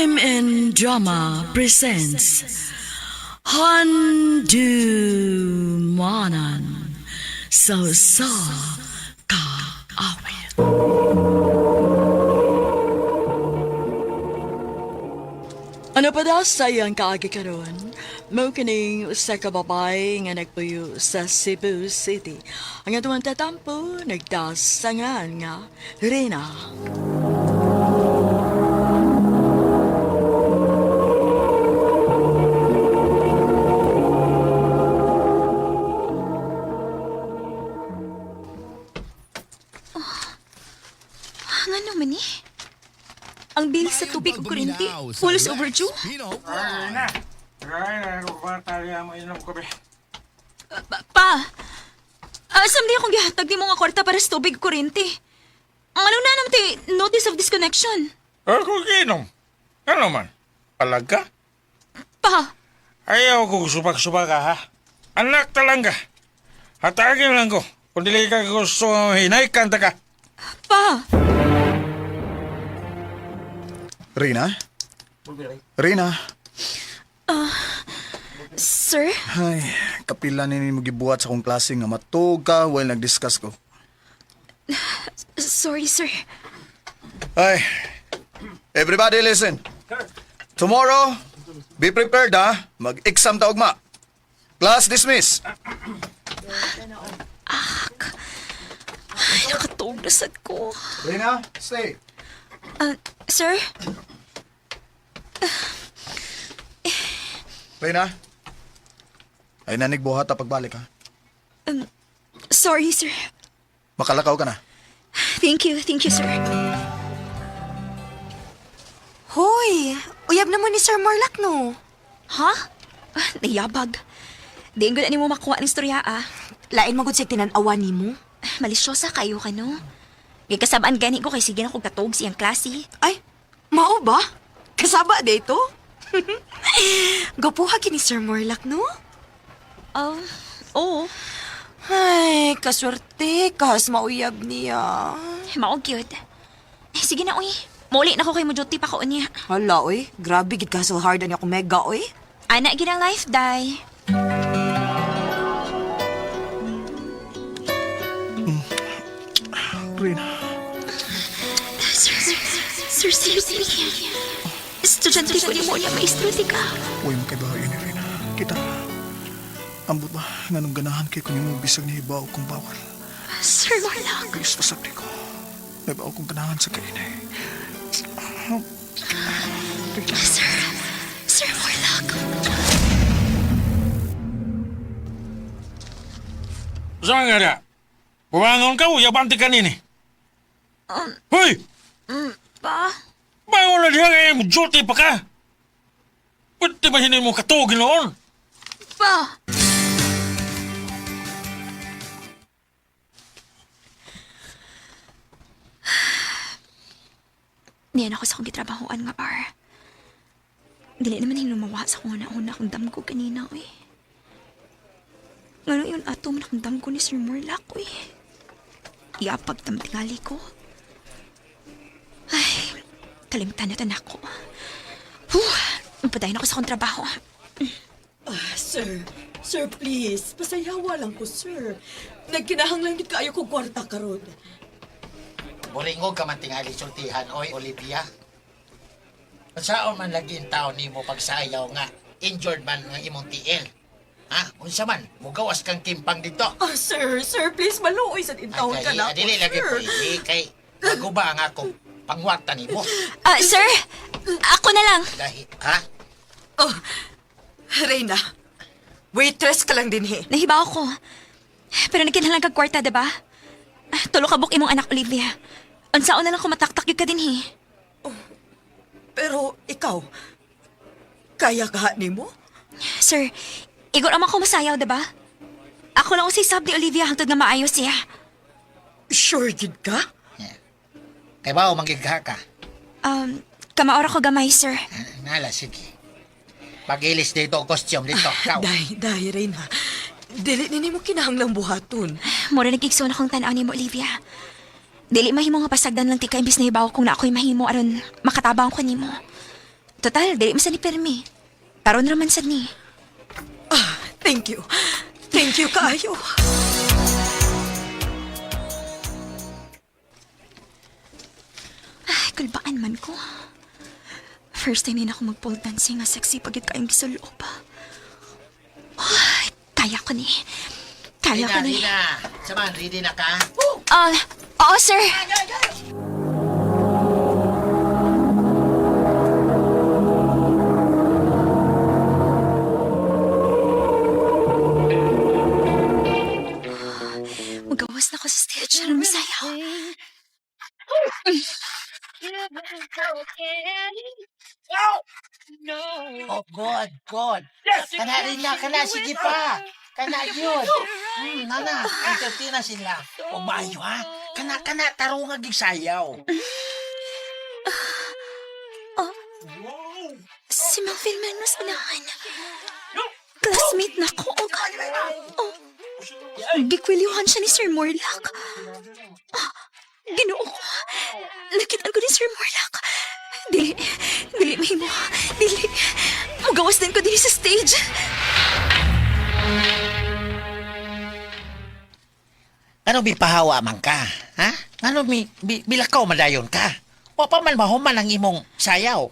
MN Drama presents Handu Manan So Sa Kaawit. Ano pa daw sa iyang kaagi karon? Mao kining usa ka babae nga nagpuyo sa Cebu City. Ang atong tatampo nagdasangan nga Rina. Nga naman eh. Ang bill sa tubig ug kuryente, full overdue. Na. Ay, na, mo inom ko be. Pa, asam di akong gihatag ni mo nga kwarta para sa tubig ug kuryente. Ang ano na naman ti notice of disconnection. Ako ginom. Ano man? Palag ka? Pa, Ayaw ko subak-subak ka, ha? Anak talaga. Hatagin lang ko. Kung dili ka gusto, hinay kanta ka. pa. Rina? Rina? Sir, Ay, kapila ni mo gibuhat sa akong klase nga matug ka while nag-discuss ko. Sorry sir. Ay, everybody listen. Tomorrow, be prepared ha. Mag-exam ta ugma. Class dismiss. Ay, nakatuog na sad ko. Rina, stay. Ah, sir, Rina? Ay, nanig buhat ta pagbalik ha. Sorry sir. Makalakaw ka na. Thank you sir. Hoy, uyab na mo ni Sir Morlac, no? Ha? Ah, nayabag. Di ang ni mo makuha ng istorya ah. Lain mo gud sa tinan-awa nimo. Malisyosa kayo ka no? Gikasabaan gani ko kay sige na kog katog siyang klase. Ay, mao ba? Kasaba dito? Gapuha kini Sir Morlac, no? Oo. Ay, kaswerte kas mauyab niya. Mao cute. Eh, sige na, uy. Muli na ko kay mo duty pa ko niya. Hala, oy. Grabe gid ka hard ani ako mega, oy. Ana gid ang life, day. Rina. Sir, sir, sir, sir, sir. Estudyante ko ni mo niya, maestro ti ka. Uy, makaibahay ni Rina. Kita. Ambot ba, nga nung ganahan kay kung imo bisag ni hibaw kung bawal. Sir Morlock. Gusto sa ko. Nabaw kong ganahan sa kainay. Sir, Sir Morlock. Saan nga na? Bumangon ka, uyabanti ka nini. Hoy! Pa, Bangon na diha kay mo duty pa ka. Pwede ba hindi mo katugin noon? pa. Niyan ako sa akong gitrabahoan nga bar. Dili naman hinumawa sa kung una-una akong damgo kanina, uy. Ngano yun ato man akong damgo ni Sir Morlac, uy. Iapag tamtingali ko. Ay, kalimtan na tanak ko. Huh, padayon ako sa akong trabaho. Sir, sir, please. Pasayawa lang ko, sir. Nagkinahanglan gid kaayo ko kwarta karon. Buringog ka man tingali sultihan, oy, Olivia. Unsaon man lagi ang tao nimo pagsayaw nga, injured man nga imong tiil. Ha? Unsa man? Mugawas kang timpang dito. Ah, sir, sir, please maluoy sa intawon ka Ay, na dili lagi sir. pwede kay maguba ang akong pangwarta nimo. Ah, sir, ako na lang. Dahil, ha? Oh, Reyna, waitress ka lang din he. Nahibaw ko. Pero nagkinahanglan kag kwarta, diba? Ah, tulo ka buk imong anak, Olivia. Unsaon na lang kung mataktak yun ka din, he. Pero ikaw, kaya ka nimo? Sir, igor man ko masayaw, diba? Ako lang usay sab ni Olivia hangtod nga maayos siya. Sure gid ka? Yeah. Kay bao manggigha ka. Kamaora ko gamay, sir. Nala, sige. Pagilis dito, costume dito. Ikaw. Day, day, Reyna. Dili ni nimo kinahanglang buhaton. Mura nagigsoon akong tanaw ni mo, Olivia. Dili mahimo nga pasagdan lang tika imbis na hibaw kung na ako'y mahimo aron makatabang ko nimo. Total, dili man sa ni permi. Karon ra man sad ni. Ah, thank you. Thank you kaayo. Ay, kulbaan man ko. First time yun ako mag-pole dancing nga sexy pagit kayong gisuloob. Ay, kaya ko ni. Kaya ko Rina, ni. Rina. Saman, ready na ka? Ah, oo, sir. Magawas na ko sa stage. Ano masayaw? Oh, God, God. Kana, Rina, kana, sige pa. Kana yun. Nana, entertain na sila. O maayo, ha? Kana, kana, tarong nga gisayaw. Si Melvin Manos unahan. Classmate na ko. Oh, oh. Gikwilyuhan siya ni Sir Morlac. Ah, Ginoo ko. Nakitaan ko ni Sir Morlac. Dili, dili mahimo. Dili. Mugawas din ko dili sa stage. Ano bi pahawa man ka? Ha? Ano mi, bi, bilakaw madayon ka? O pa man mahuman ang imong sayaw.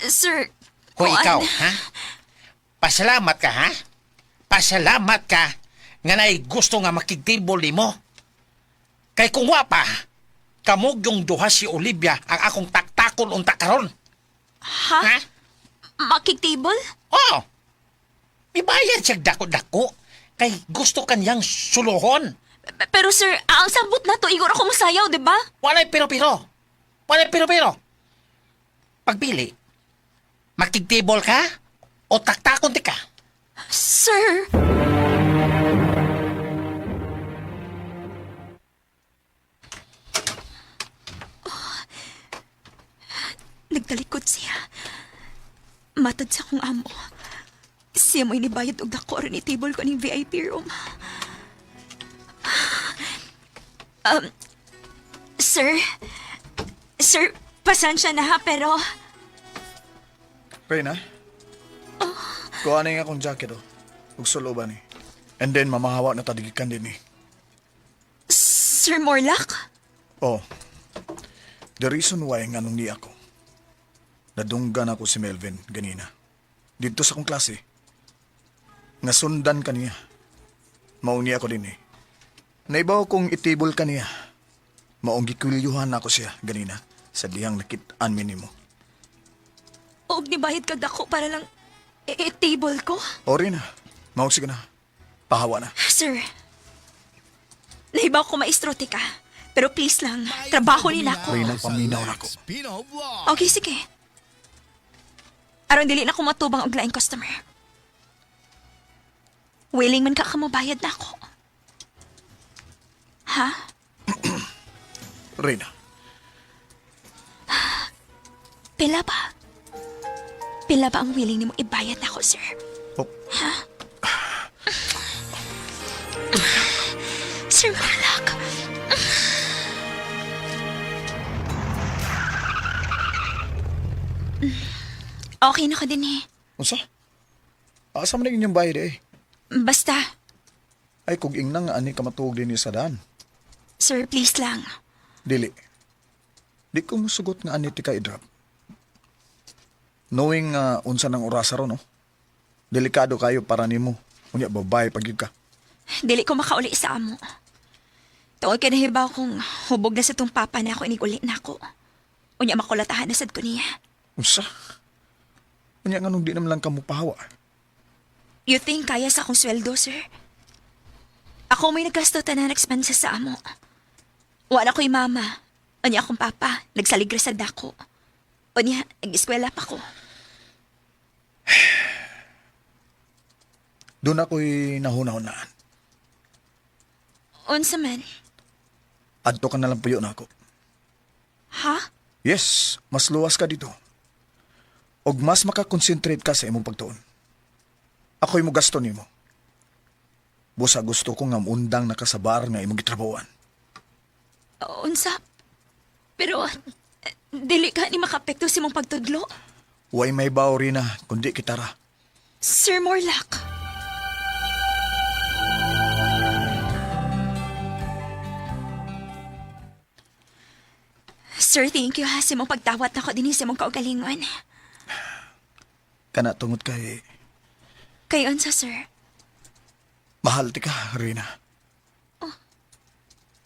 Sir, Hoy, kuan. ikaw, ha? Pasalamat ka, ha? Pasalamat ka nga naay gusto nga makigtable nimo. Kay kung wa pa, kamog yung duha si Olivia ang akong taktakon unta karon. Ha? Ha? Makig-table? Oo. Ibayad siya dako-dako kay gusto kanyang suluhon. Pero sir, ang sabot na to, igor ako masayaw, di ba? Walay pero-pero. Walay pero-pero. Pagpili, makigtable ka o taktakon ti ka. Sir! Oh. Nagtalikod siya. Matod sa akong amo. Siya mo'y nibayad og dako aron i-table ko ning VIP room. Sir, sir, pasensya na ha, pero Reyna? Kuha na yung akong jacket, oh. Ug suloban ni. And then, mamahawa na tadigikan din eh. Sir Morlac? Oh. The reason why nga nung ni ako, nadunggan ako si Melvin ganina. Dito sa akong klase. Nga sundan kaniya. Mauni ako din eh. Naibaw kong itibol kaniya. Maong gikwilyuhan ako siya ganina sa dihang nakit-an mi nimo. Og nibayad kag dako para lang i-table ko? O Rina, mausig na. Pahawa na. Sir, nahibaw ko maestro ka. Pero please lang, trabaho ni nako. Rina, paminaw na ako. Okay, sige. Aron dili na ko matubang og laing customer. Willing man ka kamobayad na ako. Ha? Rina, Pila ba? Pila ba ang willing nimo ibayad na ako, sir? oh, Sir Marlock. Okay na ko din eh. unsa? Asa man ang inyong bayad eh? Basta, Ay, kung ingna nga ani ka matuog din sa daan. sir, please lang. Dili. Di ko musugot nga ani ti ka i-drop. Knowing nga unsa nang orasa ron, no? Delikado kayo para nimo. Unya babae pag yun ka. Dili ko makauli sa amo. Tungod kay nahibaw kong hubog na sa tong papa na ako iniguli na ako. Unya makulatahan na sad ko niya. Unsa? Unya nga nung di naman lang ka mupahawa. You think kaya sa akong sweldo, sir? Ako may naggasto tanan expenses sa amo. Wala ko'y mama. Unya akong papa, nagsaligra sa dako. Unya, nag-eskwela pa ko. Doon ako'y nahuna-hunaan. Unsa man? Adto ka na lang puyo na ako. Ha? Yes, mas luwas ka dito. Og mas makakonsentrate ka sa imong pagtuon. Ako'y mo gasto nimo. Busa gusto ko nga undang nakasabar nga imong gitrabahoan. Unsa? Pero, dili ka ni makapekto sa imong pagtudlo. Way may baw Rina, kundi kitara. Sir Morlock. Sir, thank you ha sa imong pagdawat nako dinhi sa imong kaugalingon. Kana tungod kay Kay unsa, sir? mahal ti ka, Rina.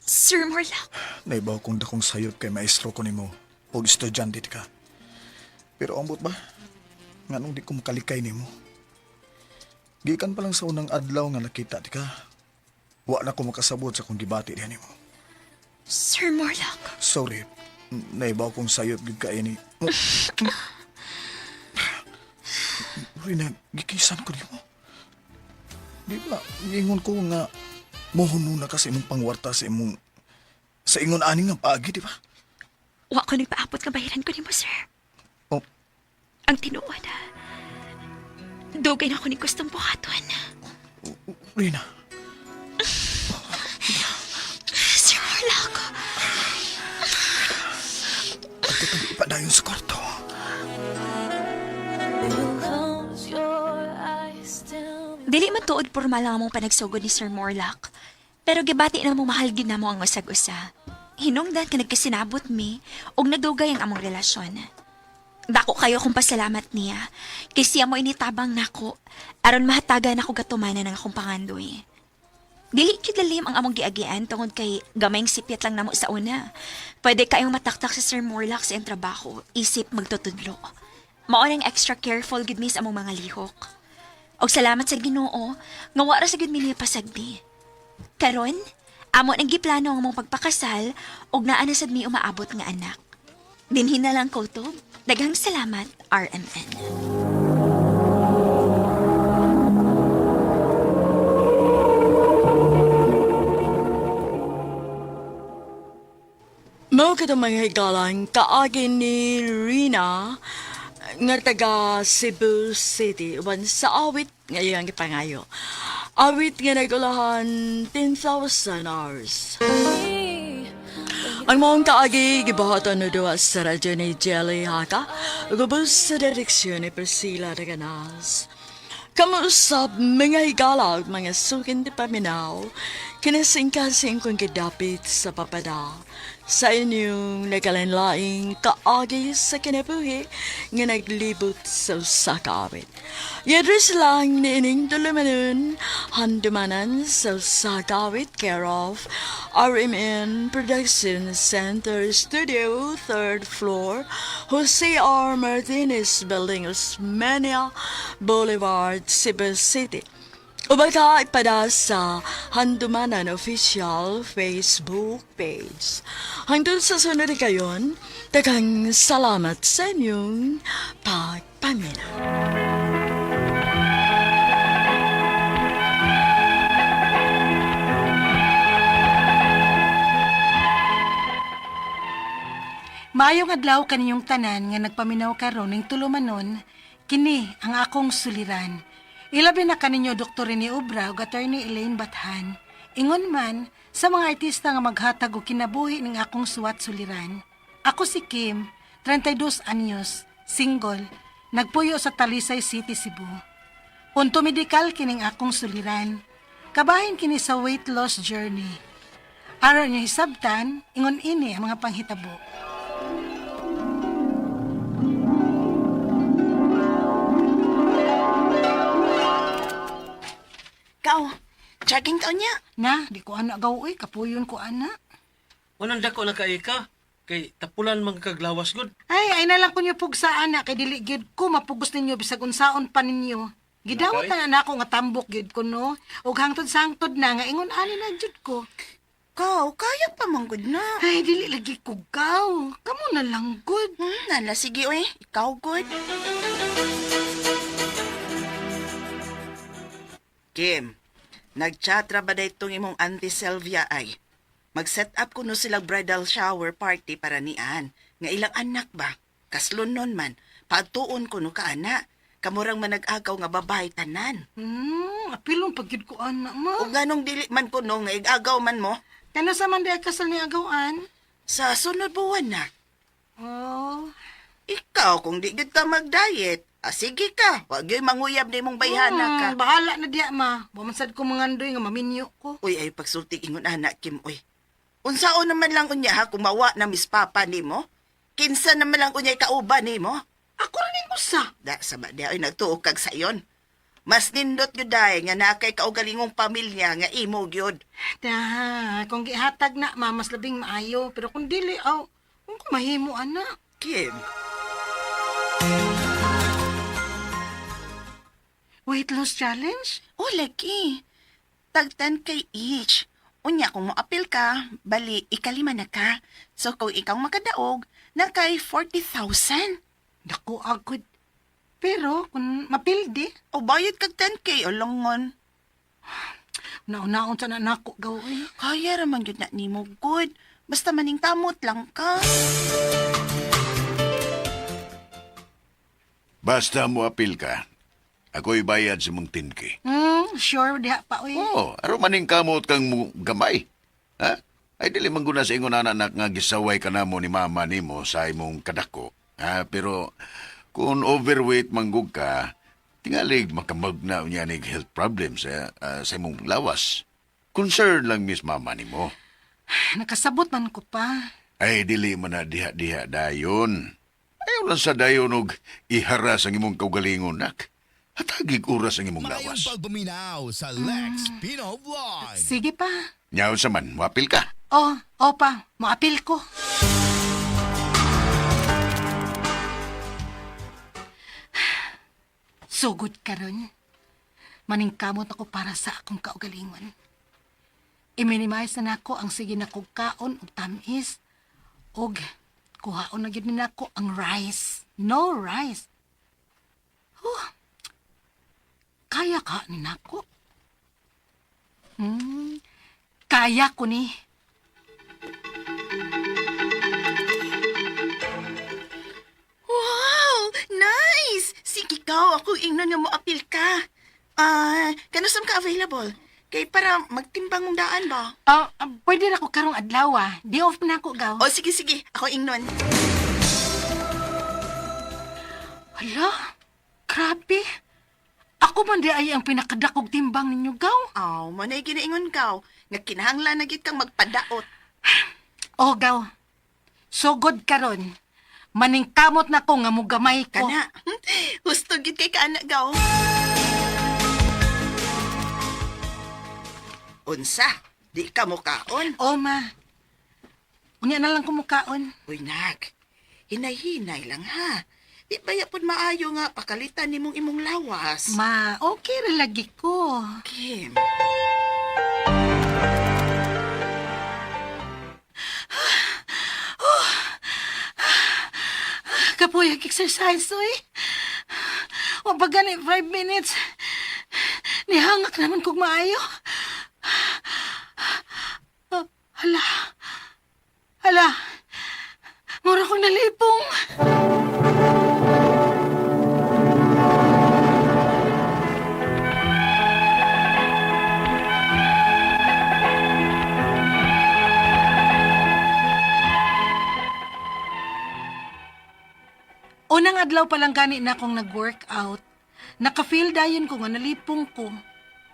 Sir Morlock. Naibaw kong dakong sayop kay maestro ko nimo og estudyante ti ka. Pero ambot ba? Nganong di ko makalikay nimo? Gikan pa lang sa unang adlaw nga nakita ti ka. Wa na ko makasabot sa kong gibati diha nimo. Sir Morlock. Sorry. Naibaw kong sayop gyud ka ini. Rina, gikisan ko nimo. Di ba, ingon ko nga mohuno na ka sa imong pangwarta sa imong sa ingon ani nga paagi, di ba? Wa ko nagpaabot nga bayaran ko nimo, sir. Oh, Ang tinuod ha. Dugay na ako ni gustong buhaton. Rina. Sir Morlock. Pagkatabi pa dayon sa kwarto. Dili man tuod pormal ang among panagsugod ni Sir Morlock. Pero gibati na mo mahal gid namo ang usag-usa. Hinungdan ka nagkasinabot mi ug nagdugay ang among relasyon. Dako kayo kung pasalamat niya. Kay siya mo initabang nako aron mahatagan ako gatumanan ang akong pangandoy. Dili gyud lalim ang among giagian tungod kay gamayng sipyat lang namo sa una. Pwede kayong mataktak si Sir Morlock sa iyang trabaho, isip magtutudlo. Mao nang extra careful gid mi sa among mga lihok. Og salamat sa Ginoo nga wa ra sa gid mi niya pasagdi. Karon, amo nang giplano ang among pagpakasal ug naa na sad mi umaabot nga anak. Dinhi na lang kutob. Daghang salamat, RMN. Mao katong mga higalan kaagi ni Rina nga taga Cebu City uban sa awit nga iyang gipangayo. Awit nga nagulahan 10,000 hours. Ang maong kaagi gibuhaton no duha sa radyo ni Jelly Haka ug ubos sa direksyon ni Priscilla Reganas. Kamuusap mga higala ug mga sukin di paminaw, kinasingkasing kong gidapit sa papada. Sa inyong nagalanlaing kaagi sa kinabuhi nga naglibot sa usa ka awit. Yadres lang ni ining tulumanon, handumanan sa usa ka awit, care of RMN Production Center Studio, third floor, Jose R. Martinez Building, Osmeña Boulevard, Cebu City. Ubaka ipada sa Handumanan Official Facebook page. Hangtod sa sunod kayon, daghang salamat sa inyong pagpamina. Maayong adlaw kaninyong tanan nga nagpaminaw karon ning tulumanon, kini ang akong suliran. Ilabi na kaninyo Dr. Rene Obra ug Attorney Elaine Bathan. Ingon man sa mga artista nga maghatag og kinabuhi ning akong suwat suliran. Ako si Kim, 32 anyos, single, nagpuyo sa Talisay City, Cebu. Punto medikal kining akong suliran. Kabahin kini sa weight loss journey. Aron niyo hisabtan, ingon ini ang mga panghitabo. Kao, jogging ka niya. Na, di ko ana gaw uy, kapuyon ko ana. Walang dako na kay ka. Kay tapulan man kaglawas gud. Ay, ay na lang ko niyo pugsa ana kay dili gyud ko mapugos ninyo bisag unsaon pa ninyo. Gidawat na na ako nga tambok gyud ko no. Ug hangtod sangtod na nga ingon ani na jud ko. Kao, kaya pa man gud na. Ay, dili lagi ko gaw. Kamo na lang gud. Nala, sige uy. Ikaw good. Kim, nagchat ra ba daytong imong Auntie Sylvia ay? Mag-set up kuno sila bridal shower party para nian. Nga ilang anak ba? Kaslon nun man. Paadtuon kuno ka ana. Kamurang manag-agaw nga babae tanan. Apilong pag gyud ko ana ma. O ganong dili man kuno nga igagaw man mo Kano sa man di ay kasal ni agawan? sa sunod buwan na. Oh. Ikaw, kung di gyud ka mag-diet, ah, sige ka. Wag gyud manguyab na imong bayhana ka. Bahala na diya, ma. Wa man sad ko mangandoy nga maminyo ko. Uy, ay pagsulti ingon anak Kim, uy. Unsaon naman lang unya ha kung mawa na miss papa nimo? Kinsa naman lang unya kauban nimo? Ako ra ning usa. Da sa ba di ay nagtuo kag sayon. Mas nindot gyud day nga naa kay kaugalingong pamilya nga imo gyud. Da, kung gihatag na, ma, mas labing maayo. Pero kung dili, aw, kung ko mahimo, ana. Kim, Weight loss challenge? oh lagi. Tag 10K each. Unya kung moapil ka, bali ikalima na ka. So kung ikaw makadaog, na kay 40,000. Dako agad. Pero kung mapildi, O bayad kag 10K o longon. nauna-unsa na nako gawin. Kaya ra man gyud na nimo good. Basta maning kamot lang ka. Basta mo apil ka, ako'y bayad sa mong 10K. Sure diha pa oy. Oo, oh, aron maning kamot kang mo gamay. Ha? Ay dili man guna sa ingon anak nga gisaway ka namo ni mama nimo sa imong kadako. Ha, pero kung overweight manggug ka, tingalig makamag na unya nig health problems eh, sa imong lawas. Concern lang miss mama nimo. Nakasabot man ko pa. Ay dili man na diha-diha dayon. Ayaw lang sa dayon og iharas ang imong kaugalingon nak. Hatagig oras ang imong Maayong lawas. pagpaminaw sa Lex Pino Vlog. Sige pa. Nyaw sa man, wapil ka. Oh, oh pa, moapil ko. Sugod karon. Maningkamot ako para sa akong kaugalingon. I-minimize na nako ang sige na kog kaon og tamis og kuhaon na gyud ni nako ang rice. No rice. Huh. Kaya ka ni nako. Kaya ko ni. Wow! Nice! Sige ka, ako ingnon nga mo apil ka. Ah, kanusam ka available? Kay para magtimbang mong daan ba? Ah, pwede na ko karong adlaw ah. Di off na ako gaw. O sige sige, ako ingnon. Hala, grabe. Ako man di ay ang pinakadakog timbang ninyo gaw. Aw, mo na ginaingon ka nga kinahanglan na gid kang magpadaot. O gaw. Sugod karon. Maningkamot na ko nga mugamay ko. Kana. Husto gid kay kaana gaw. Unsa? Di ka mo kaon? O ma. Unya na lang kumukaon. Uy, nak. Hinay-hinay lang ha. Di ba yapon maayo nga pakalitan nimong imong lawas? Ma, okay ra lagi ko. Kim. Kapoy ang exercise oy. Wa pa gani 5 minutes. Nihangak naman kog maayo. Ah, hala. Hala. Mura kong nalipong. Unang adlaw pa lang gani na akong nag-workout. Naka-feel dayon ko nga nalipong ko.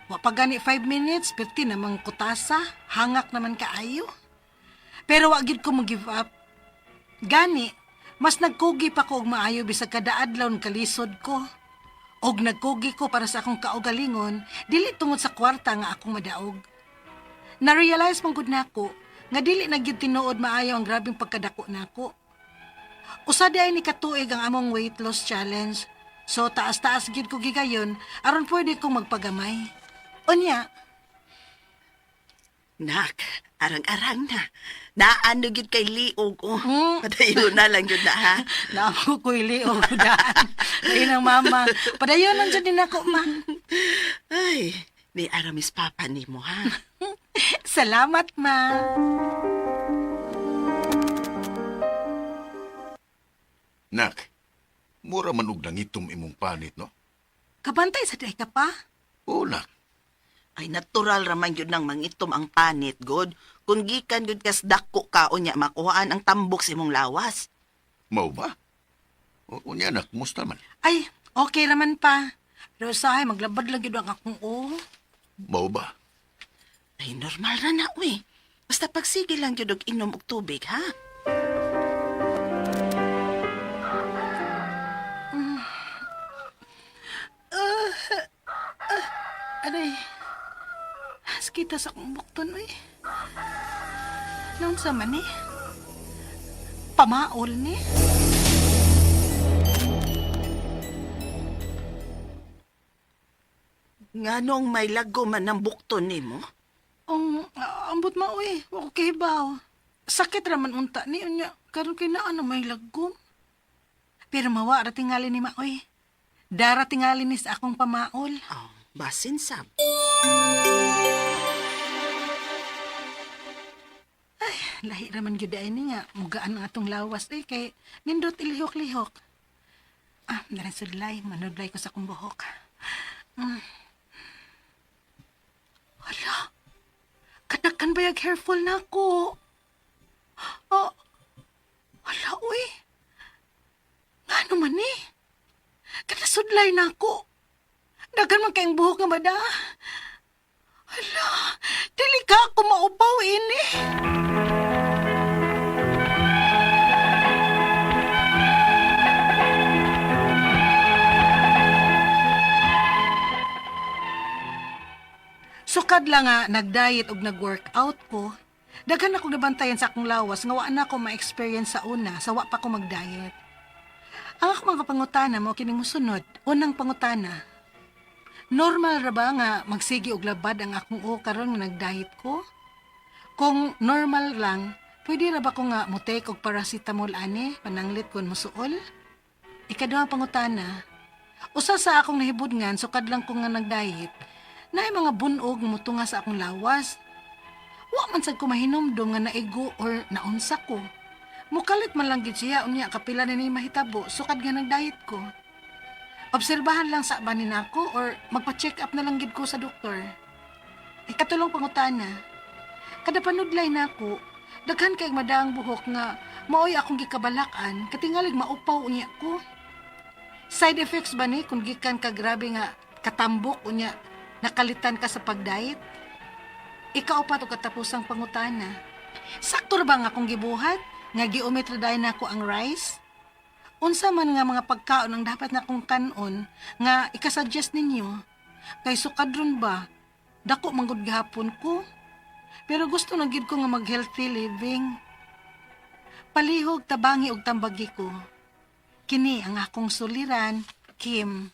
Wa pa gani 5 minutes, perti namang kutasa, hangak naman kaayo. Pero wa gyud ko mo give up. Gani, mas nagkugi pa ko og maayo bisag kada adlaw kalisod ko. Og nagkugi ko para sa akong kaugalingon, dili tungod sa kwarta nga akong madaog. Na-realize man gud nako nga dili na gyud tinuod maayo ang grabeng pagkadako nako. Usa di ay ni katuig ang among weight loss challenge. So taas-taas gyud ko gigayon aron pwede kong magpagamay. Unya, Nak, arang-arang na. Naano gyud kay liog oh. Hmm. Padayon na lang gyud na ha. naamo ko ili og daan. Ayun ang mama. Padayon lang jud din ako, ma. Ay, ni Aramis papa nimo ha. Salamat, ma. Nak, mura man og nangitom imong panit, no? Kabantay sa day ka pa. Oo, nak. Ay natural ra man gyud nang mangitom ang panit god. Kung gikan gyud kas dako ka unya makuhaan ang tambok sa imong lawas. Mao ba? O, unya anak, kumusta man? Ay, okay raman pa. Pero usahay, maglabad lang yun ang akong o. Mao ba? Ay, normal ra na, uy. Basta pagsige lang yun og inom og tubig, ha? Aray, sakita sa akong bukton, uy. Noon sa man eh. Pamaol ni. Nganong may lago man ang bukton nimo? Ang ambot ma, uy. Wa ko kahibaw. Sakit raman unta ni unya. Karon kay na ano may lagom. Pero mawa ra tingali ni ma, uy. Dara tingali ni sa akong pamaol. Oh, basin sab. Lahi raman gyud ay ni nga mugaan ang atong lawas eh kay nindot ilihok-lihok. Ah, narin sudlay, manudlay ko sa akong buhok. Hala. Kadakan ba yung careful na ako? Oh, hala, uy. Ngano man eh? Kadasudlay na ako. Dagan man kayong buhok nga bada. Hala, dili ka ako maupaw ini. Sukad lang nga nag-diet ug nag-workout ko. Daghan akong nabantayan sa akong lawas nga wa na ako ma-experience sa una sa wa pa ko mag-diet. Ang akong mga pangutana mo kining mosunod. Unang pangutana. Normal ra ba nga magsige og labad ang akong o karon nga nag-diet ko? Kung normal lang, pwede ra ba ko nga mo-take og paracetamol ani pananglit kon mosuol? Ikaduhang pangutana. Usa sa akong nahibudngan sukad lang ko nga nag-diet, naay mga bunog nga motunga sa akong lawas. Wa man sad ko mahinomdom nga naigo or naunsa ko. Mukalit man lang gid siya unya kapila na ni mahitabo sukad nga nag-diet ko. Obserbahan lang sa ba ni nako or magpa-check up na lang gid ko sa doktor. Ikatulong pangutana. Kada panudlay nako, daghan kay madaang buhok nga maoy akong gikabalak-an katingalig maupaw unya ko. Side effects ba ni kung gikan ka grabe nga katambok unya nakalitan ka sa pag-diet? Ikaw pa to katapusang pangutana. Sakto ra ba nga akong gibuhat nga giumit ra dayon nako ang rice? Unsa man nga mga pagkaon ang dapat na akong kanon nga ikasuggest ninyo? Kay sukadron ba? Dako manggod gihapon ko. Pero gusto na gid ko nga mag-healthy living. Palihog tabangi og tambagi ko. Kini ang akong suliran, Kim.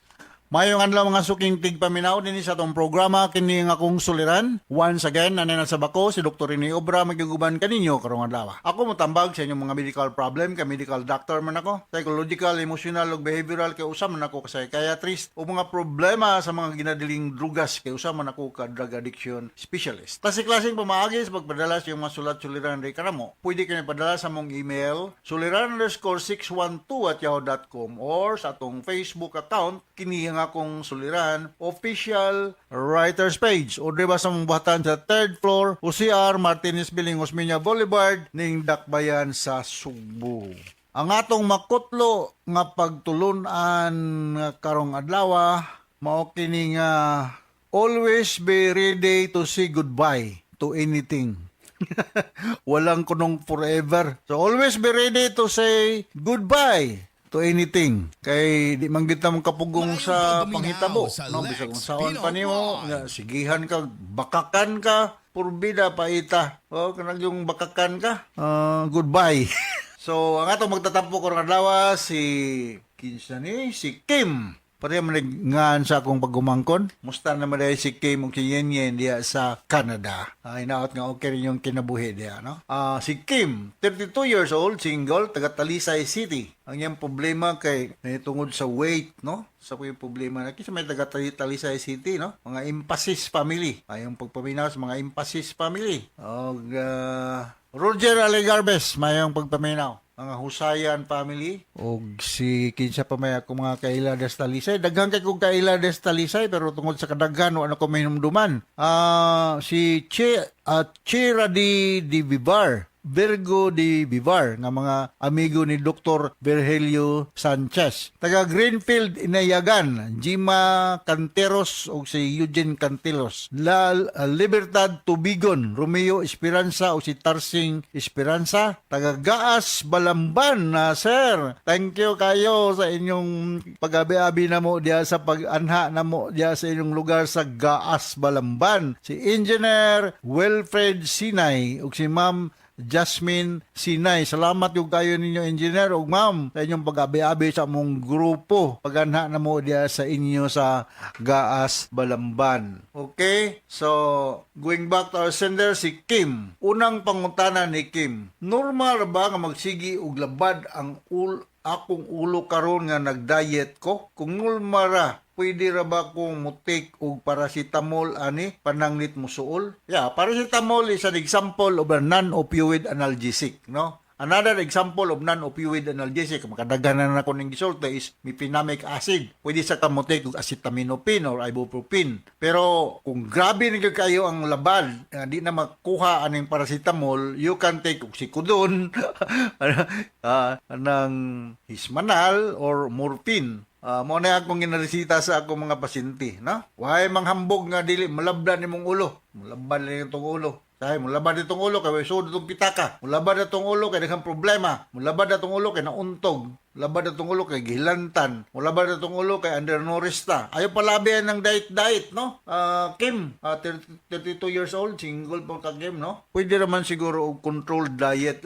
Mayong adlaw mga suking tigpaminaw dinhi sa atong programa kini nga akong suliran. Once again, nanay sa bako si Dr. Rene Obra magiguban kaninyo karong adlaw. Ako motambag sa inyong mga medical problem kay medical doctor man ako. Psychological, emotional ug behavioral kay usa man ako ka psychiatrist o mga problema sa mga ginadiling drugas kay usa man ako ka drug addiction specialist. Klase-klaseng pamaagi sa pagpadala sa iyong mga sulat suliran ri kanamo. Pwede kini padala sa mong email suliran_612@yahoo.com or sa atong Facebook account kini nga akong suliran official writers page o diba sa mong buhatan sa third floor OCR Martinez Building, Osmeña Boulevard ning Dakbayan sa Sugbo. Ang atong makutlo nga pagtulunan karong adlaw mao kini nga always be ready to say goodbye to anything. Walang kunong forever. So always be ready to say goodbye to anything. Kay di man kita mong kapugong Maayong sa pagduminaw panghitabo. sa No, bisag Lex kung saon Pino pa nimo, Vlog. nga, sigihan ka, bakakan ka, purbida paita. O, kanang yung bakakan ka. Ah, goodbye. So, ang atong magtatampo karong adlaw si kinsa ni si Kim. Pareha man ngan sa akong pagumangkon. Musta naman dahil si Kim ug si Yen Yen diya sa Canada. Ay naot nga okay rin yung kinabuhi diya, no? Ah, si Kim, 32 years old, single, taga Talisay City. Ang iyang problema kay tungod sa weight, no? Sa ko yung problema na kasi may taga Talisay City, no? Mga Impasis family. Ay yung pagpaminaw sa mga Impasis family. Og Roger Alegarbes, mayong pagpaminaw. Mga Husayan family og si kinsa pa may ako mga kaila des Talisay. Daghan kay kog kaila des Talisay pero tungod sa kadaghan wa na ko minumduman. Ah, si Che Che Radi di Vivar. Virgo de Vivar nga mga amigo ni Dr. Virgilio Sanchez. Taga Greenfield Inayagan, Jima Canteros ug si Eugene Canteros. La Libertad Tubigon, Romeo Esperanza ug si Tarsing Esperanza. Taga Gaas Balamban na sir. Thank you kayo sa inyong pag-abi-abi na mo diya sa pag-anha na mo diya sa inyong lugar sa Gaas Balamban. Si Engineer Wilfred Sinay ug si Ma'am Jasmine Sinay. Salamat yung kayo ninyo, engineer ug ma'am, sa inyong pag-abi-abi sa among grupo. Paganha na mo diya sa inyo sa Gaas Balamban. Okay? So, going back to our sender, si Kim. Unang pangutana ni Kim, normal ba nga magsigi og labad ang akong ulo karon nga nag-diet ko? Kung normal ra, pwede ra ba kong mo-take og paracetamol ani pananglit mo suol? Yeah, paracetamol is an example of a non-opioid analgesic, no? Another example of non-opioid analgesic, makadaghan na nako ning gisulti, is mefenamic acid. Pwede sa ka mo-take og acetaminophen or ibuprofen. Pero kung grabe ni kayo ang labad, di na makuha aning paracetamol, you can take oxycodone, ng Hismanal or morphine. Mo na akong ginaresita sa akong mga pasyente, no? Way manghambog nga dili malabdan nimong ulo. Mulabad lang itong ulo. Sabi, mulabad itong ulo kay sud itong pitaka. Mulabad itong ulo kay daghang problema. Mulabad itong ulo kay nauntog. Mulabad itong ulo kay gihilantan. Mulabad itong ulo kay undernourished ta. Ayaw palabi ng diet-diet, no? Kim, 30, 32 years old, single po ka, Kim, no? Pwede naman siguro og controlled diet.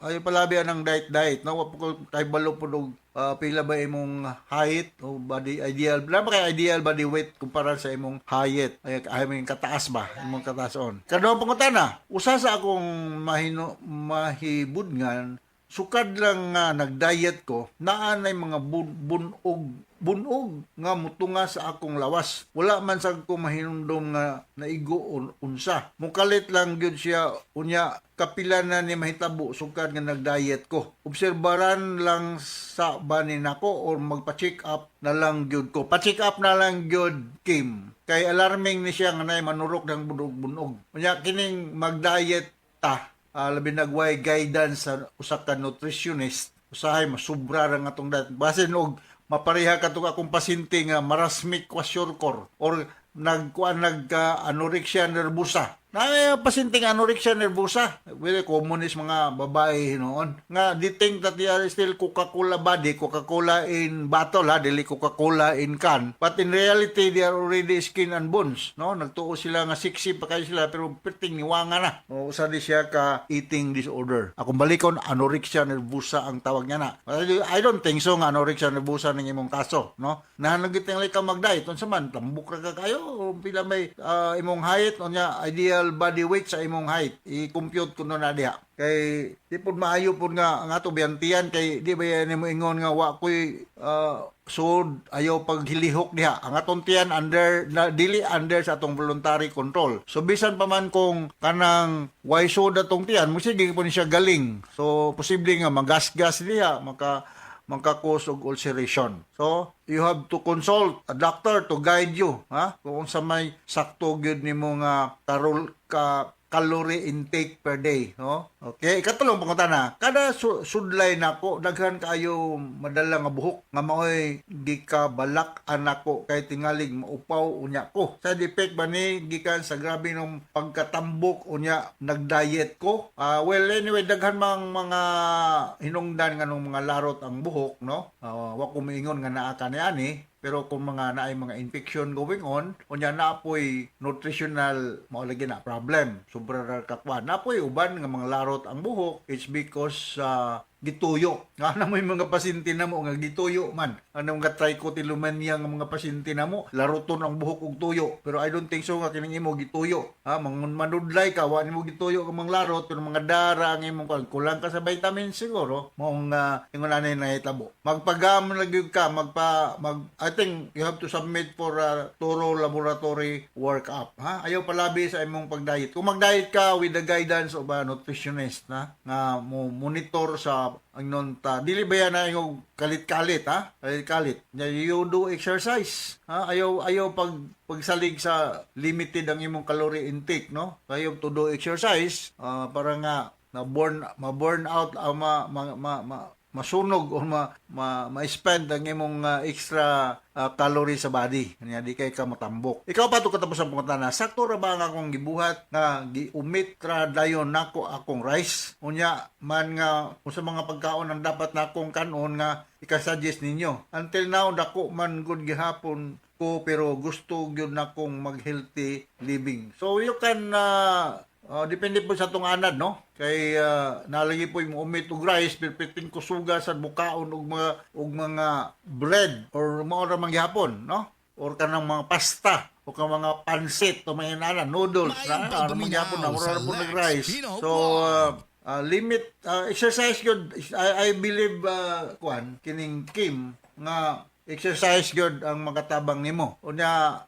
Ayaw palabi ng diet-diet, no? Wa po ko kay balo po og pila ba imong height o body ideal, wala ba kay ideal body weight kumpara sa imong height, ay ay imong kataas ba, imong kataason. Kaduhang pangutana, usa sa akong mahino mahibudngan, sukad lang nga nag-diet ko, naa nay mga bunog bunog nga mutunga sa akong lawas. Wala man sa ko mahinumdom nga naigo unsa. Mukalit lang gyud siya, unya kapila na ni mahitabo sukad nga nag-diet ko. Obserbaran lang sa ba ni nako or magpa-check up na lang gyud ko? Pa-check up na lang gyud, Kim. Kay alarming ni siya nga nay manurok ng bunog-bunog. Unya kining mag-diet ta, labi nagway guidance sa usa ka nutritionist, usahay masubra ra nga atong diet. Basin og mapareha katong akong pasyente nga marasmic kwashiorkor or nagkuan, nagka anorexia nervosa. Na pasyente nga anorexia nervosa, very common is mga babae noon nga they think that they are still Coca-Cola body, Coca-Cola in bottle ha, dili Coca-Cola in can, but in reality they are already skin and bones, no? Nagtuo sila nga sexy pa kayo sila pero perting niwanga na o. Usa di siya ka eating disorder. Akong balikon, anorexia nervosa ang tawag niya na. I don't think so nga anorexia nervosa ning imong kaso, no? Nahanagit lang ka mag-diet, unsa man, tambok ra ka kayo o pila may imong height, unya ideal body weight sa imong height, i-compute ko na diha kay di pud maayo pud nga ang ato biyantian, kay di ba yan mo ingon nga wa koy sud ayaw paghilihok diha. Ang atong tiyan under na, dili under sa atong voluntary control. So bisan pa man kung kanang way sud atong tiyan, mo sige po ni siya galing, so posible nga magasgas diha, maka-cause og ulceration. So, you have to consult a doctor to guide you, ha? Kung sa may sakto gyud nimo nga karol ka calorie intake per day, no? Okay, ikatulong pangutana. Kada sudlay nako, daghan kaayo madala nga buhok nga maoy gikabalak anako kay tingalig maupaw unya ko. Side effect ba ni gikan sa grabe nung pagkatambok unya nag-diet ko? Well, anyway, daghan mang mga hinungdan nga nung mga larot ang buhok, no? Wa ko moingon nga naa ka ni ani, pero kung mga naay mga infection going on, unya naa poy nutritional, mao lagi na problem, sobra ra kakwa, naa poy uban nga mga larot ang buhok, it's because gituyo nga na mo yung mga pasyente na mo nga gituyo man, ano nga trichotillomania nga mga pasyente na mo, laruton ang buhok og tuyo. Pero I don't think so nga kining imo gituyo, ha. Mangun manudlay ka, wa nimo gituyo ka mga larot, pero mga dara ang imong kuan, kulang ka sa vitamins siguro, mao nga ingon ani nahitabo. Magpagam lagi ka, magpa mag I think you have to submit for a thorough laboratory workup, ha. Ayaw palabi sa imong pag-diet. Kung mag-diet ka, with the guidance of a nutritionist na nga mo monitor sa ang non ta, dili ba yan na ingog kalit-kalit, ha, kalit-kalit. Nya, you do exercise, ha. Ayaw ayaw pagsalig sa limited ang imong calorie intake, no? Ayaw to do exercise, para nga Na burn ma burn out ang ma, ma, ma, ma masunog o ma, ma, ma-spend ang imong extra calorie sa body. Kanya di kay ka matambok. Ikaw pa to katapos ang pangutana. Sakto ra ba ang akong gibuhat nga gi-omit ra dayon nako akong rice? Unya man nga kung sa mga pagkaon ang dapat nakong kanon nga ika-suggest ninyo. Until now, dako man gud gihapon ko pero gusto gyud nakong mag-healthy living. So you can depende po sa atong anad, no? Kay nalagi po yung omit og rice, pero pitin ko suga sa bukaon og mga bread or mao ra man gihapon, no? Or kanang mga pasta o kang mga pansit o mga inana, noodles na Maayong ano man gihapon na pagpaminaw mura sa ra po nag Lex rice. Pino So limit exercise gyud. I believe kuan kining Kim nga exercise gyud ang makatabang nimo. Unya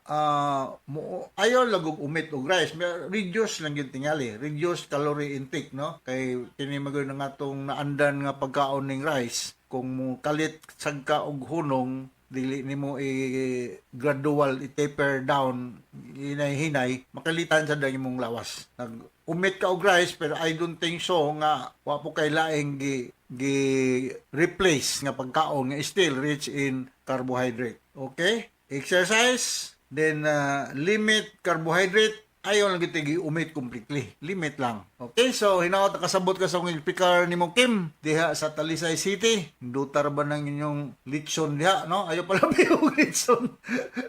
mo ayo lang og omit og rice. Reduce lang gyud tingali, reduce calorie intake, no? Kay kini magud nga atong naandan nga pagkaon ning rice, kung mo kalit sad ka og hunong, dili nimo i gradual, i-taper down hinay-hinay, makalitan sa dang imong lawas. Nag omit ka og rice pero I don't think so nga wa po kay laing gi replace nga pagkaon nga still rich in carbohydrate. Okay? Exercise, then limit carbohydrate, ayaw lang kita gi-omit completely. Limit lang. Okay, so hinaot nakasabot ka sa akong speaker nimo, Kim, diha sa Talisay City. Dutar ba ng inyong litson diha, no? Ayaw pala ba yung litson?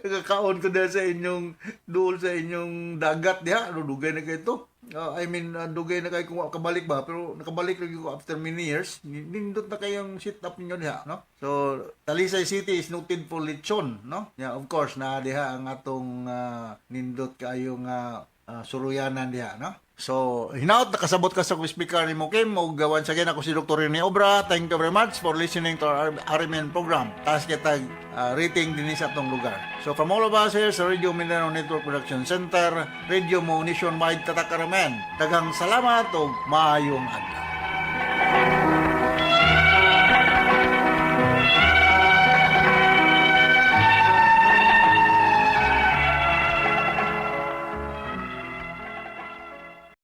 Nakakaon ko diha sa inyong duol sa inyong dagat diha. Ano, dugay na kayo to. I mean, dugay na kayo kung kabalik ba, pero nakabalik lagi ko after many years. Nindot na kayong sit up ninyo diha, no? So, Talisay City is noted for lechon, no? Yeah, of course, na diha ang atong nindot kayo nga suruyanan diha, no? So, hinaot nakasabot ka sa speaker ni mo, Kim. Ug once again, ako si Dr. Rene Obra. Thank you very much for listening to our RMN program. Taas kita rating din sa atong lugar. So, from all of us here sa Radio Mindanao Network Production Center, Radio Mo Nationwide Tatak RMN. Daghang salamat ug maayong adlaw.